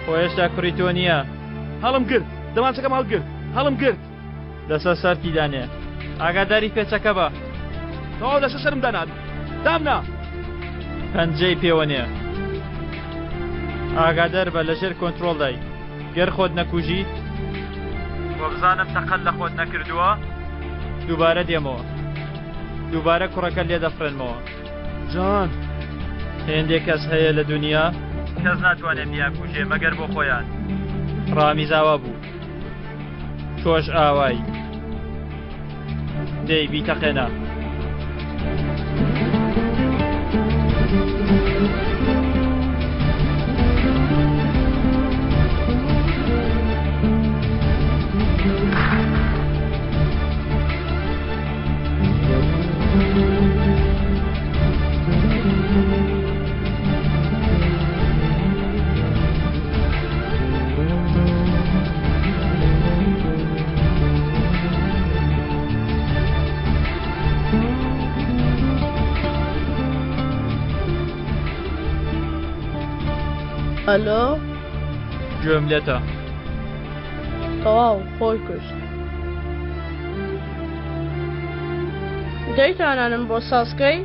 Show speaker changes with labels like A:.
A: خۆ هێشتا کوڕی تۆ نییە.
B: هەڵم گرت. دەمانچەکەم هەڵگرت. هەڵم گرت.
A: لەسەر سەرتی دانێ. ئاگاداری پێچەکە بە.
B: تەواو لەسەر سەرم دانا. دامنا.
A: پەنجەی پێوە نێ. ئاگادار بە لەژێر کۆنترۆڵدای. گەر خۆت نەکوژی. وەبزانم تەقەت لە خۆت نەکردووە. دووبارە دێمەوە. دووبارە کوڕەکەت لێ دەفڕێنمەوە.
B: جان.
A: هێندێک کەس هەیە لە دونیا. کەس ناتوانێ بیانکوژێ مەگەر بۆ خۆیان. ڕامیز ئاوا بوو. تۆش ئاوای. دەی بیتەقێنە.
C: ئەلۆ
A: گوێم لێتە.
C: تەواو خۆی کوشت. دەی تانانم بۆ ساز کەی؟